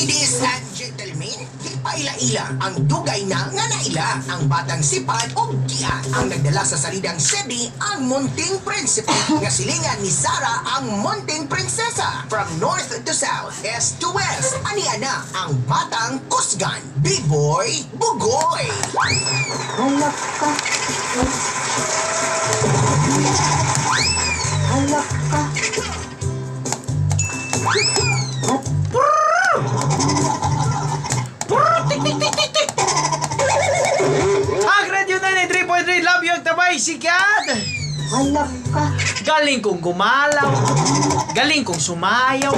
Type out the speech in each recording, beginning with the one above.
Ladies and gentlemen, di pa ila-ila ang dugay na nga naila ang batang sipad og giat ang nagdala sa salidang Sydney, ang Munting Prinsipe nga silingan ni Sarah ang Munting Prinsesa. From north to south, east to west, aniya na ang batang kusgan, Biboy Bugoy. Halak ka. Halak ka. Tik, tik, tik, tik, tik. Ang Radio 93.3 Love You ang tabay sikat. Halak ka. Galing kong gumalaw. Galing kong sumayaw.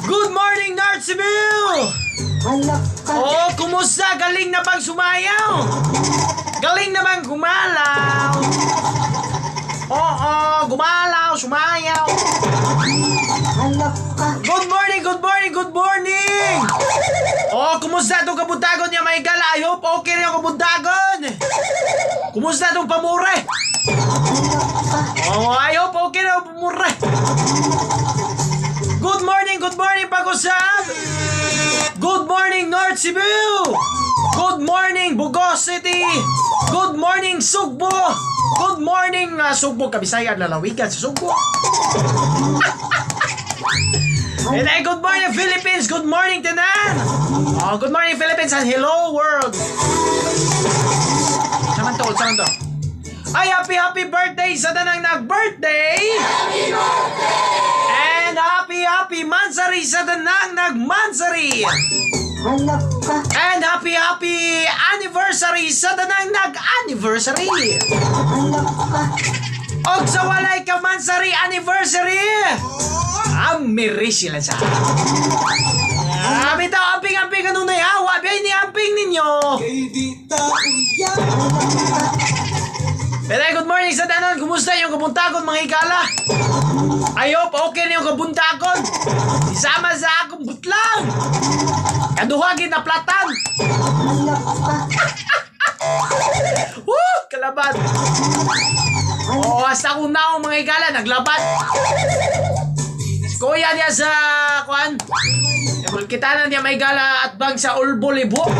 Good morning, North Cebu! Halak ka. Oh, kumusta? Galing na bang sumayaw? Galing na bang gumalaw? Oo, gumalaw, sumayaw. Halak ka. Good morning, good morning, good morning! Oh, kumusta itong kabuntagon niya, may gala? I hope okay rin ang kabuntagon. Kumusta itong pamure? Oh, I hope okay na ang pamure. Good morning, Pag-usap! Good morning, North Cebu! Good morning, Bugos City! Good morning, Sugbo! Good morning, Sugbo, Kabisayan, lalawigan sa Sugbo. And then, good morning, Philippines! Good morning, Tanan! Oh, good morning, Philippines, and hello, world! Saman to, saman to. Ay, happy, happy birthday sa tanang nag-birthday! Happy birthday! And happy, happy mansari sa tanang nag-mansari! Halak ka. And happy, happy anniversary sa tanang nag-anniversary! Halak ka. Og sa walay ka mansari anniversary! Amiri sila sa. Ah, bitaw, amping-amping kanunay ha. Wa ni amping ninyo. Pero good morning sa tanan. Kumusta yung kabuntagon, mga higala? I hope okay na yung kabuntagon. Isama sa akong butlang. Kaduha ginaplatan. Halak ka. Woo! Kalaban. Oo, hasta akong naong, mga higala, naglabat. Si kuya niya sa, kuan, kita na niya may gala at bang sa Ulbo Libo. Oh,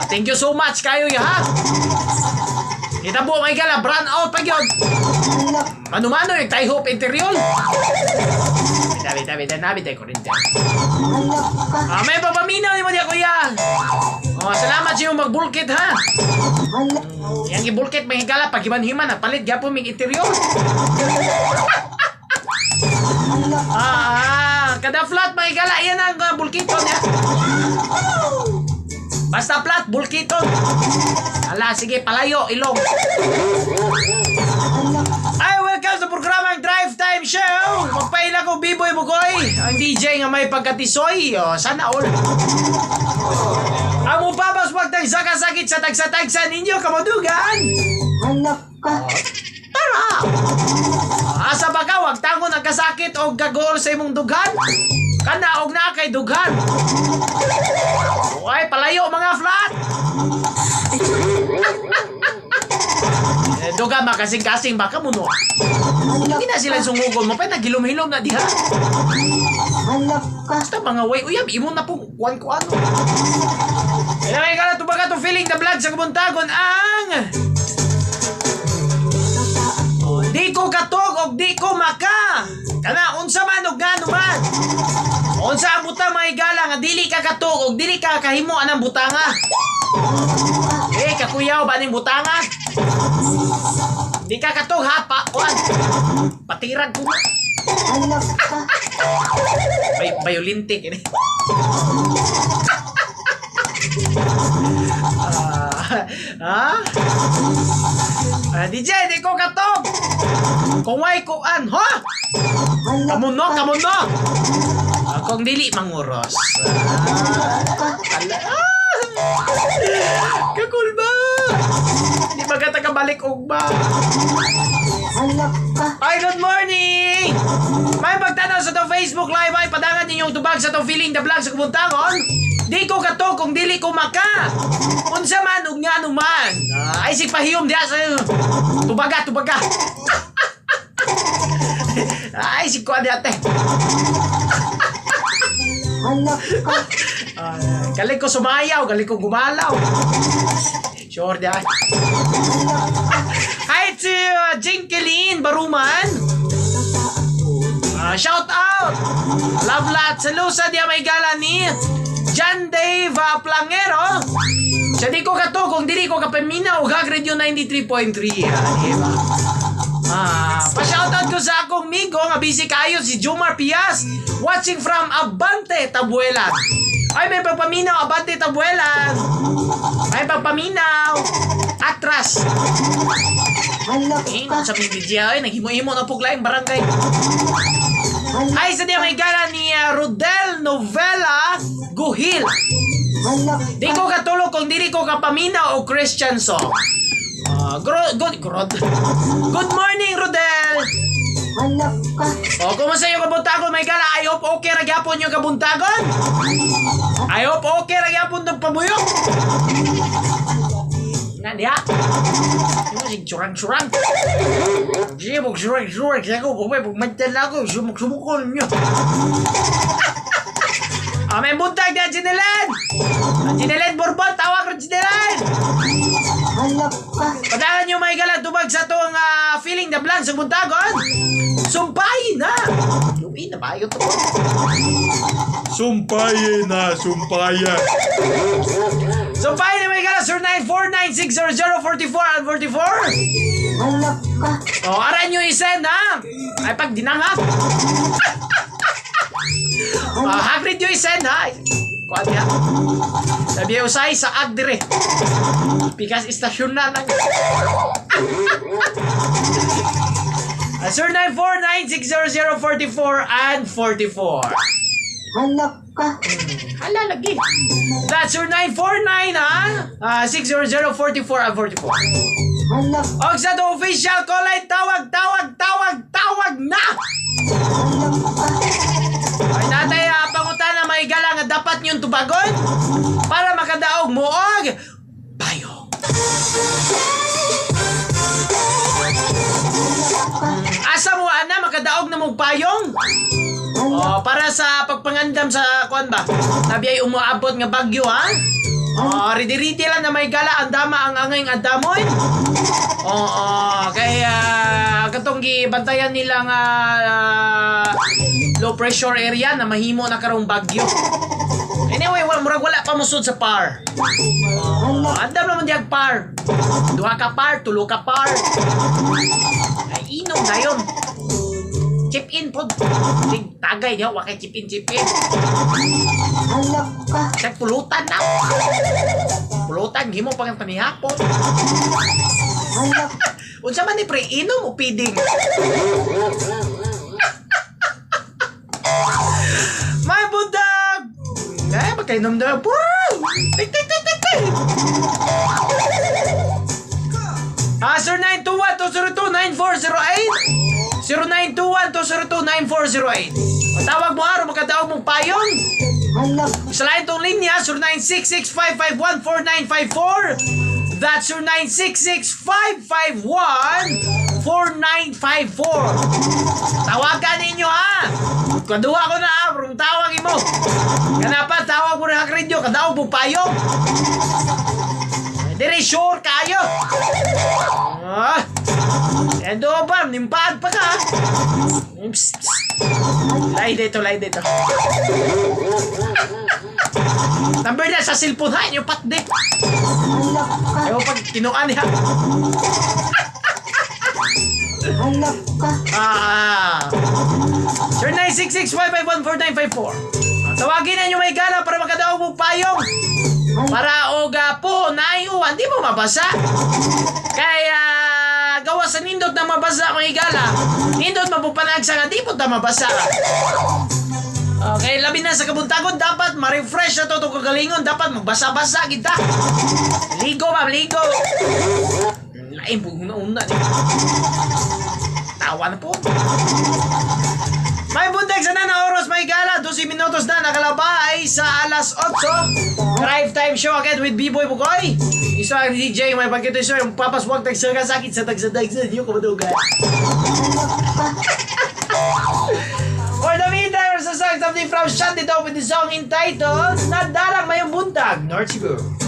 thank you so much kayo ya ha. Kita po may gala, brand out pa yun. Halak. Mano-mano yung Thai Hope Interior. Bita, bita, bita, nabi tayo kuryente. Halak ka. Ah, may papaminaw ni mo diya, kuya. Oh, salamat sa iyong magbulkit ha. Halak. Yang ibulkit mga higala, pag himan-himan, nagpalit gyapon mig interior. Halak. Ah, kada flat mga higala, iyan ang bulkiton niya. Basta flat, bulkiton. Ala, sige, palayo, ilong. Halak. Ay, welcome sa programang Drive Time Show! Magpaila ko, Biboy Bugoy, ang DJ nga may pagkatisoy. O, sana all. Ang mupabas wag tag sakasakit sa tagsa-tagsa ninyo, kamadugan! Halak ka. Tara! Asa ba ka? Wag tangon ang kasakit o gagol sa imong dughan? Kana og na kay dughan. Ay, palayo mga flat! Eh, duga makasing-kasing baka mo no. Hindi na sila sungugon mo pa nagilom-hilom na diha. Halak ka. Basta mga way uyab imo na po kuan ko ano. Kaya nga tubaga to feeling the vlog sa kabuntagon ang di ko katog og di ko maka. Kana unsa man og ngano man. Unsa ang butang, mga higala, nga dili ka katog og dili ka kahimo anang butanga? Eh, kakuyaw ba ning butanga? Di ka katog ha pa kuan. Patirag ko. Halak ka. Bay bayolinte kini. Ah, ha? Ah, DJ, di ko katog. Kung way kuan, ha? Halak. Kamuno, kamuno. Ah, kung dili manguros. Ah, ala. Ah! Kakulba. Di ba ka kabalik ugma? Halak ka. Ay, good morning! May pagtanaw sa itong Facebook Live ay padangan ninyong tubag sa itong feeling the vlog sa kubuntangon. Di ko kato kung dili ko maka. Unsa man ug ngano man. Ah, ay sig pahiyom diha sa tubaga, tubaga. Ay, si kuan ate. Hala ka. Ay, galing ko sumayaw, galing ko gumalaw. Sure, di ay. Hi to Jinkeline Baruman. Ah, shout out! Love lot sa Lusa di may gala ni John Dave Plangero. Sa di ko kato kung dili ko kapaminaw og Hag Radio 93.3. Ah, di ba? Ah, pa-shoutout ko sa akong migo nga busy kayo si Jomar Pias, watching from Abante, Tabuelan. Ay, may pagpaminaw, Abante, Tabuelan. May pagpaminaw. Atras. Hala Eh, ka. sa BBG ay naghimo-himo na puglaing barangay. Hala. Ay, sa di may gala ni Rodel Novela Guhil. Hala Di ka. ko katulog kung dili ko kapaminaw o Christian song. Ah, good, good, good morning, Rodel! Hala ka. O, kumusta yung kabuntagon, may gala? I hope okay ra gyapon yung kabuntagon. I hope okay ra gyapon ng pamuyok. Nga diha. Yung sig surang-surang. Sige, mong surang-surang. Sige ko, bumay, bumantay lang ako. Sumuk-sumukol niyo. Ah, may buntag diha, Jinelen! Ah, Jinelen Bourbon, tawag ro Jinelen! Hala ka. Padagan nyo may gala, tubag sa itong feeling the blank sa buntagon. Sumpayin na! Luwi na ba? Ito. Sumpaye na, sumpaye. Sumpayin na may gala, sir 949-600-44 and 44. Hala ka. O, aran nyo isend ha! Ay, pag dinangap. Ah, hagrid nyo isend ha! Kuan niya. Sabi usay sa agdire. Pikas istasyon na lang. Ah, sir 949-600-44 and 44. Hala ka. Hala lagi. That's your 949 ha? Ah, 600-44 and 44. Hala. Og sa to official call line, tawag, tawag, tawag, tawag na! Hala ka. Ay natay, pangutana may gala nga dapat niyong tubagon para makadaog mo og payong. Asa mo ana makadaog na mong payong? Hala. Oh, para sa pagpangandam sa kuan ba? Tabi ay umuabot nga bagyo ha? Oh, ready-ready lang na may gala ang dama ang angay ang damoy. Oo, kaya katong gibantayan nila nga low pressure area na mahimo na karong bagyo. Anyway, wala murag wala pa musud sa par. Oh, andam naman diyag par. Duha ka par, tulo ka par. Ay inom na yun. Chip in pod. Ting tagay diha wa kay chip in chip in. Hala ka. Kay pulutan na. Pulutan himo pa ang panihapon. Hala. Unsa man ni pre inom o piding? May budag! Eh, magkainom na. Purr! Tik, tik, tik, tik, tik! Ah, 0921-202-9408. 0921-202-9408. O, tawag mo araw, makatawag mong payong. Hala. Sa lain tong linya, 0966-551-4954. That's 0966-551-4954. Tawagan ninyo ha! Kaduha ko na ha, rung tawag imo. Kanapa, tawag mo na radio, kadaog mo payong. Dire sure kayo. Ah. Endo ba, nimpaad pa ka. Psst, psst. Lay dito, lay dito. Number na sa cellphone ha, inyo patde. Hala ka. Ayaw pag kinuan niya. Hala ka. Ah. Sir 966-551-4954. Ah, tawagin na nyo may gala para makadaog mo payong. Para og po naiuwan, di mo mabasa. Kaya gawa sa nindot na mabasa mga higala. Nindot mapupanagsa nga di po ta mabasa. Okay, labi na sa kabuntagon dapat ma-refresh na to itong kagalingon. Dapat magbasa-basa kita. Ligo, ma'am, ligo. Lain po, una-una. Tawa na po. May buntag sa nana oras, may gala. 12 minutos na nakalabay sa alas 8. Drive time show again with B-Boy Bugoy. Isa ang DJ, may pagkito isa yung papaswag tag sa sakit sa tag sa tag sa iyo kamadugay. Hala ka. Lovely from Shanty with the song entitled "Nadarang Mayong Buntag, North Cebu."